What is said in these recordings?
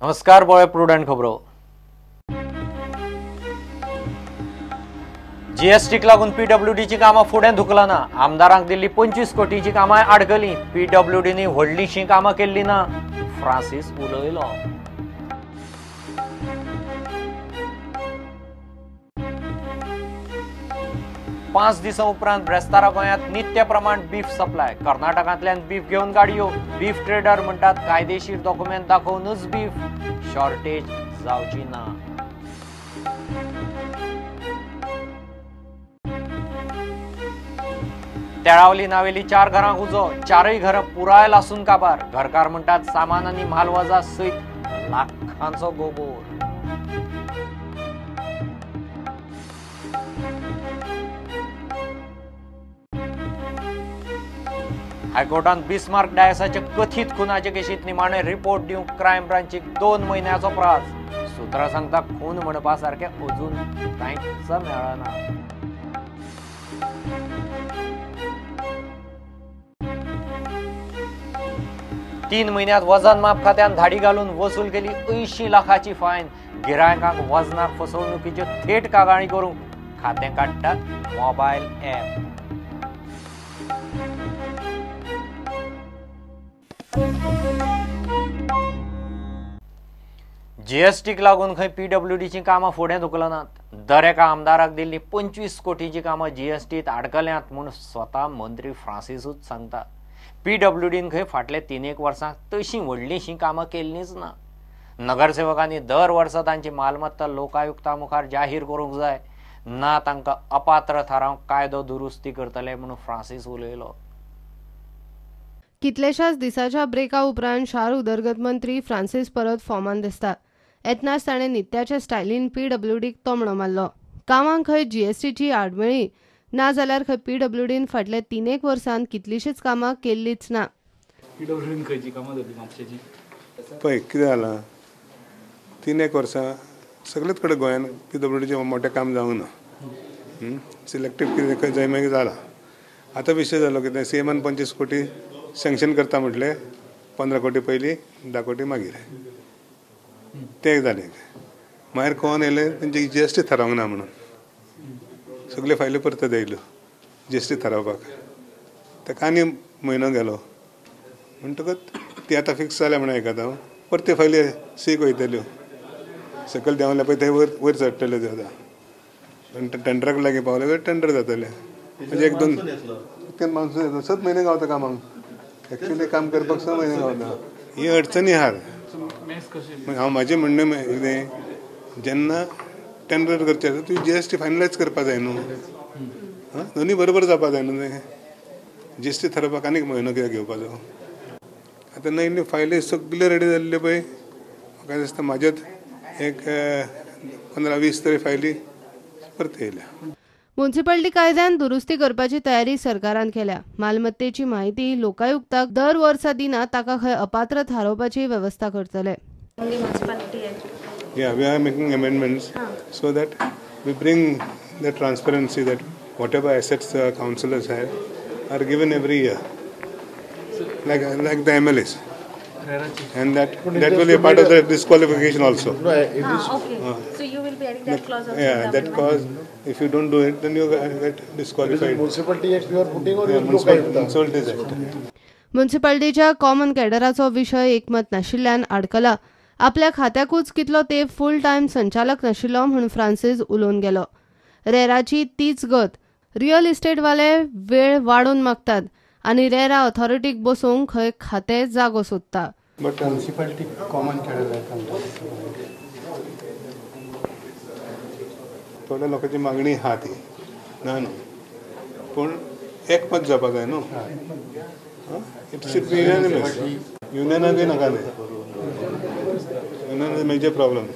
नमस्कार, बोळे प्रुडंट खबरो. जीएसटीक लागून पीडब्ल्यूडीची कामां फुडें धुकलना. आमदारांक दिल्ली 25 कोटीची कामां आडकली. पीडब्ल्यूडीनी व्हडलीशी कामां केल्ली ना, फ्रांसीस उलयलो. पांच दिसां उपरांत ब्रेस्तारा गोंयांत नित्य प्रमाण बीफ सप्लाय. कर्नाटकांतल्यान बीफ घेवन गाडयो. बीफ ट्रेडर म्हणटात कायदेशीर डॉक्युमेंट दाखोवनूच बीफ शॉर्टेज जावची ना. तेळावली नावेली 4 घरांक उजो, 4य घरां पुराय लासून काबार. घरकार म्हणटात सामान आनी म्हालवजा सयत लाखांचो गोबोर. हायकोर्टान बिस्मार्क डायसाच्या कथीत खुनाचे केशीत निमाणे रिपोर्ट दिवंक क्रायम ब्रांचीक 2 म्हयन्याचो प्रास. सुत्रां सांगता खून म्हणपा सारकें अजून कांयच मेळना. तीन म्हयन्यांत वजन माप खात्यान धाडी घालून वसूल केली 80 लाखाची फायन. गिरायकांक वजनाक फसवणुकीच्यो थेट कागाळी करूंक खातें काडटा मोबायल ॲप. जीएसटीक लागून खंय पीडब्ल्यूडीची कामां फुडें धुकलनात. दर एका आमदाराक दिल्ली 25 कोटीची कामां जीएसटीत आडकल्यांत म्हूण स्वता मंत्री फ्रांसिसूच सांगता. पीडब्ल्यूडीन खंय फाटले 3-1 वर्सां तशी व्हडलीशी कामां केल्लींच ना. नगरसेवकांनी दर वर्सा तांची मालमत्ता लोकायुक्ता मुखार जाहीर करूंक जाय, ना तांकां अपात्र थारावंक कायदो दुरुस्ती करतले म्हूण फ्रांसीस उलयलो. कितल्याशाच दिसाच्या ब्रेका उपरांत शार उदरगत मंत्री फ्रांसीस परत फॉर्मान दिसता. येतनाच ताणें नित्याच्या स्टायलीन पीडब्ल्यूडीक तोमणो मारलो. कामांक खंय जीएसटीची आडमेळी ना जाल्यार खंय पीडब्ल्यूडीन फाटल्या 3-1 वर्सांत कितलीशीच कामां केल्लीच ना. पीडब्ल्यूडीन खंयची कामां जाली म्हापशेची? पळय कितें जालां, 3-1 वर्सां सगळेच कडेन गोंयांत पीडब्ल्यूडीचें मोठें काम जावंक ना. सिलेक्टीव कितें खंय जाय मागीर जालां. आतां विशय जालो कितें, सीएमान 25 कोटी सँक्शन करता म्हटलें, 15 कोटी पयलीं, 10 कोटी मागीर. तें जालें. मागीर कोण येयलें तेंची जीएसटी थारावंक ना म्हणून सगळे फायली परत येयल्यो जीएसटी थारावपाक. ताका आनी म्हयनो गेलो म्हणटकच ती आतां फिक्स जाल्या म्हणून आयकता हांव. परत्यो फायली सीक वयतल्यो, सकयल देंवल्या पळय थंय वयर वयर चडटल्यो त्यो. आतां टेंडराक लागीं पावले टेंडर जातलें. म्हणजे 1-2 ते मानसून येता, 7 म्हयने गावता कामाक. एक्चुअली काम करपाक 6 म्हयने गावता. ही अडचणी आहात. हांव म्हाजें म्हणणें कितें, जेन्ना टेंडर करचें आसा तुवें जीएसटी फायनलायज करपा जाय न्हू. आं, दोनूय बरोबर जावपा जाय न्हू. तें जीएसटी थारोवपाक आनीक म्हयनो कित्याक घेवपाचो. आतां नवीन फायली सगल्यो रेडी जाल्ल्यो पळय, म्हाका दिसता म्हाज्योच एक 15-20 तरी फायली परत येयल्या. म्युनिसिपालिटी कायद्यान दुरुस्ती करपाची तयारी सरकारान केल्या. मालमत्तेची माहिती लोकायुक्ताक दर वर्सा दिना ताका खंय अपात्र थारोवपाची वेवस्था करतले. Yeah, we are making amendments so that we bring the transparency that whatever assets the councillors have are given every year, like the MLAs, and that will be a part of the disqualification also. Okay. So you will be adding that clause also. Yeah, that clause. If you don't do it, then you get disqualified. Municipality Act you are putting or Municipality Act. म्युनिसिपालिटीच्या common कॅडराचो विशय एकमत नाशिल्ल्यान आडकला. आपल्या खात्याकूच कितलो तेंप full time संचालक नाशिल्लो म्हूण Francis उलोवन गेलो. रेराची तीच गत. रियल इस्टेटवाले वेळ वाडोवन मागतात आनी रेरा ऑथॉरिटीक बसोवंक खंय खातें जागो सोदता. बट म्युनिसिपालिटी कॉमन कॅडर थोड्या लोकांची मागणी आहा ती ना न्हू, पूण एकमत जावपा जाय न्हू. It should be unanimous. युनियनाकूय नाका तें. Union is major problem.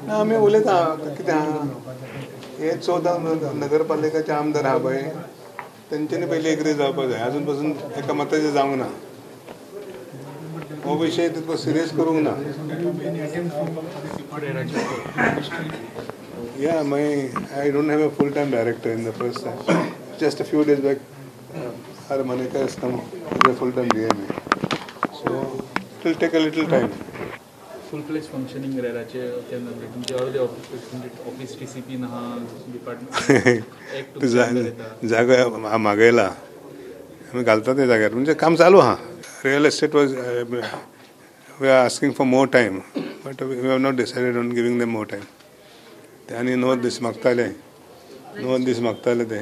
ना आमी उलयता कितें आहा, हे 14 नगरपालिकाचे आमदार आहा पळय तेंच्यांनी पयलीं एग्री जावपा जाय. आजून पसून एका मताचें जावंक ना. हो विशय तितको सिरियस करूंक ना. Yeah, I don't have a full-time director in the first time. Just a few days back, our Manika has come as a full-time DMA. So it will take a little time. Full fledged functioning रेराचे केन्ना तुमचे अर्दे office TCP ना department जागो मागयला आमी घालता त्या जाग्यार, म्हणजे काम चालू आहा. Real estate was we are asking for more time, but we have not decided on giving them more time. ते आनी 9 दीस मागताले, 9 दीस मागताले ते,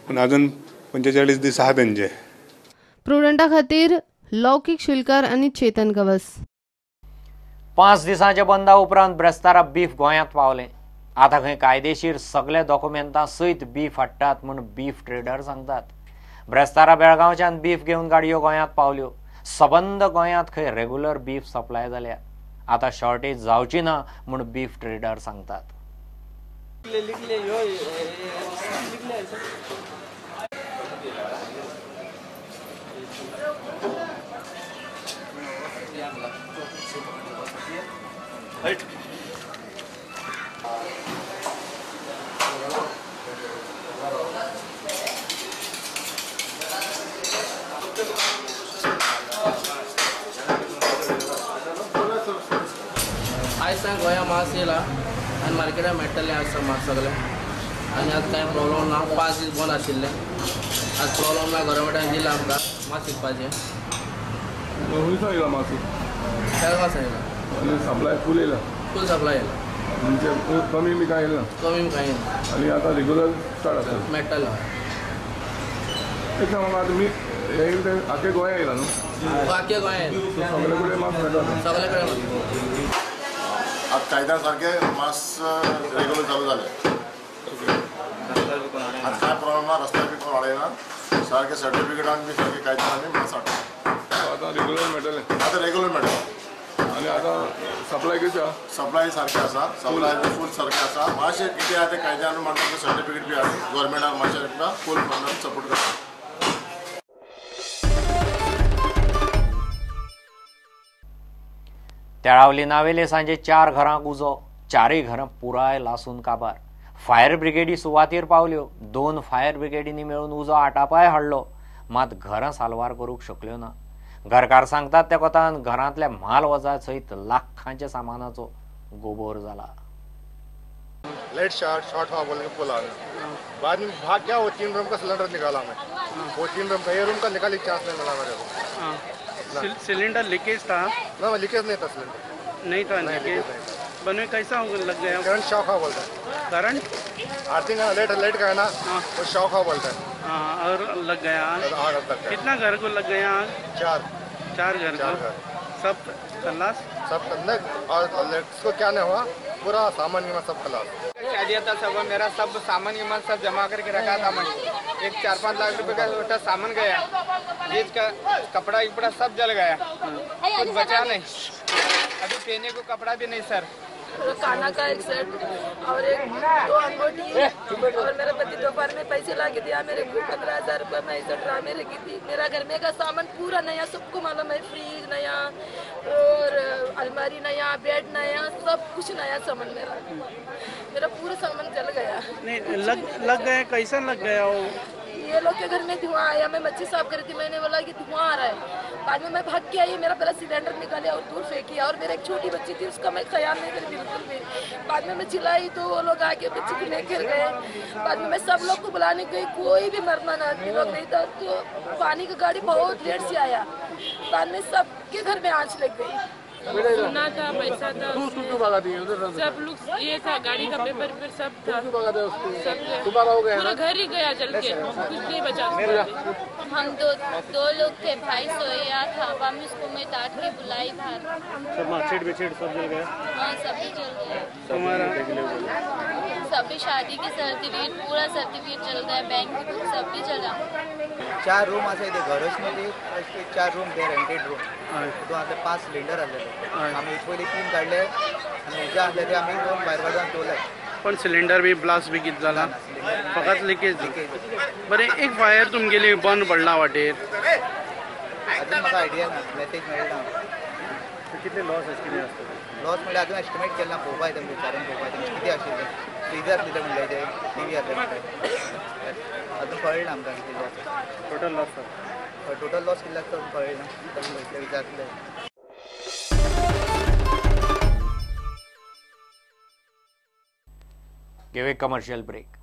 पूण अजून 45 दीस आहा तेंचे. प्रुडंटा खातीर लौकिक शिलकार आनी चेतन गवस. 5 दिसांच्या बंदा उपरांत ब्रेस्तारा बीफ गोंयांत पावलें. आतां खंय कायदेशीर सगळे डॉक्युमेंटां सयत बीफ हाडटात म्हूण बीफ ट्रेडर सांगतात. ब्रेस्तारा बेळगांवच्यान बीफ घेवन गाडयो गोंयांत पावल्यो. सबंद गोंयांत खंय रेगुलर बीफ सप्लाय जाल्या. आतां शॉर्टेज जावची ना म्हूण बीफ ट्रेडर सांगतात. आयज सांग गोंया मास येयला आनी मार्केटाक मेळटलें आज मास सगळें, आनी आज कांय प्रॉब्लम ना. 5 दीस बंद आशिल्लें, आज प्रॉब्लम ना. गव्हर्मेंटान दिलां आमकां मास विकपाचें. खंयचो मास? बेळगांव येयला. सप्लाय फूल येयला? फूल सप्लाय येयला, म्हणजे कमी बी कांय येयला? कमी बी कांय येयना. आनी आतां रेगुलर स्टार्ट आसा, मेळटलो. एक सांग म्हाका, तुमी हे आख्खे गोंया येयला न्हू? आख्खे गोंया येयला, सगळे कडेन मास मेळटा? सगळे कडेन. आज कायद्या सारखे मास रेगुलर चालू झाले. आज काय प्रॉब्लेम ना, रस्त्यार बी कोण वाडयना, सारखे सर्टिफिकेटान बी सारखे कायद्यान आमी मास हाडटा. आतां रेगुलर मेळटलें? आतां रेगुलर मेळटलें. आनी आतां सप्लाय कशी आसा? सप्लाय सारकें आसा, सप्लाय फूल सारकें आसा. मातशें कितें आसा तें कायद्यान मागता सर्टिफिकेट बी आसा. गव्हर्मेंटान मातशें फूल सपोर्ट करता. तेळावली नावेले सांजे 4 घरांक उजो, 4 घरां पुराय लासून काबार. फायर ब्रिगेडी सुवातेर पावल्यो. 2 फायर ब्रिगेडींनी मेळून उजो आटापाय हाडलो, मात घरां साल्वार करूंक शकल्यो ना. घरकार सांगतात त्या कोतान घरांतल्या म्हाल वजा सयत लाखांच्या सामानाचो गोबोर जाला. लाइट शॉर्ट हुआ बोलने को बोला, बाद में भाग गया. वो 3 रूम का सिलेंडर निकाला मैं, वो 3 रूम का, ये रूम का निकालने चांस नहीं मिला मेरे को. सिलेंडर लीकेज था ना? लीकेज नहीं था, सिलेंडर नहीं था. लीकेज बने कैसा लग गया? करंट शॉक हुआ बोलता है. करंट अर्थिंग लाइट लाइट का है ना, वो शॉक हुआ बोलता है. और लग गया आग? कितना घर को लग गया आग? 4 घर को. सब खलास? सब और इसको क्या नहीं हुआ, पूरा सामान वामान सब खलास. क्या दिया था सब, मेरा सब सामान वामान सब जमा करके रखा था मैं. एक 4-5 लाख रुपए का छोटा सामान गया, फ्रिज का कपड़ा वपड़ा सब जल गया, कुछ बचा नहीं. अभी पहने को कपड़ा भी नहीं सर. खाना का एक सेट और एक 2 अंगूठी, और मेरा पति दोपहर में पैसे ला के दिया मेरे को 15,000 रुपये. मैं इसे ड्रामे रखी थी. मेरा घर में का सामान पूरा नया, सबको मालूम है. फ्रिज नया और अलमारी नया, बेड नया, सब कुछ नया सामान. मेरा पूरा सामान जल गया. नहीं लग गया? कैसा लग गया वो? ये लोग के घर में धुआं आया. मैं मच्छी साफ कर रही थी, मैंने बोला कि धुआं आ रहा है. बाद में मैं भाग के आई, मेरा पहला सिलेंडर निकाले और दूर फेंकी. और मेरा एक छोटी बच्ची थी, उसका मैं ख्याल नहीं करी बिल्कुल भी. बाद में मैं चिल्लाई तो वो लोग आके बच्ची को लेकर गए. बाद में मैं सब लोग को बुलाने गई, कोई भी मरना ना आदमी लोग नहीं था. तो पानी की गाड़ी बहुत लेट से आया. बाद में सबके घर में आँच लग गई. सोना था, पैसा था, सब लोग ये था, गाड़ी का पेपर पेपर सब था, सब पूरा घर ही गया जल के, कुछ नहीं बचा। हम दो लोग थे, भाई सोया था, हम उसको मैं डांट के बुलाई बाहर। सब मार्कशीट बेचीट सब जल गया? हाँ, सभी जल गया। तुम्हारा सभी शादी के सर्टिफिकेट, पूरा सर्टिफिकेट जल गया, बैंक की बुक सब भी जला। 4 रूम आसा इथे, घरच न्हू ती, 4 रूम ते रेंटेड रूम, तितून आसले 5 सिलिंडर आसलेले, आमी पयलीं 3 काडले आनी जे आसले ते आमी 2 भायर काडून दवरले। पण सिलिंडर बी ब्लास्ट बी कितें जाला, फकत लिकेज। बरें, एक फायर तुमगेली बंद पडला वाटेर, अजून म्हाका आयडिया ना, मेसेज मेळना। कितले लॉस कितें आसतलो? लॉस म्हणल्यार अजून एस्टिमेट केला ना, पळोवपाक जाय, विचारून पळोवपाक जाय कितें आशिल्लें। फ्रिजर आसलें म्हणलें तें, टीव्ही आसलें म्हणलें, अजून कळ्ळें ना आमकां कितें आसा। टोटल लॉस टोटल लॉस कितलो आसता अजून कळ्ळें ना, विचारतले। घेवया कमर्शियल ब्रेक.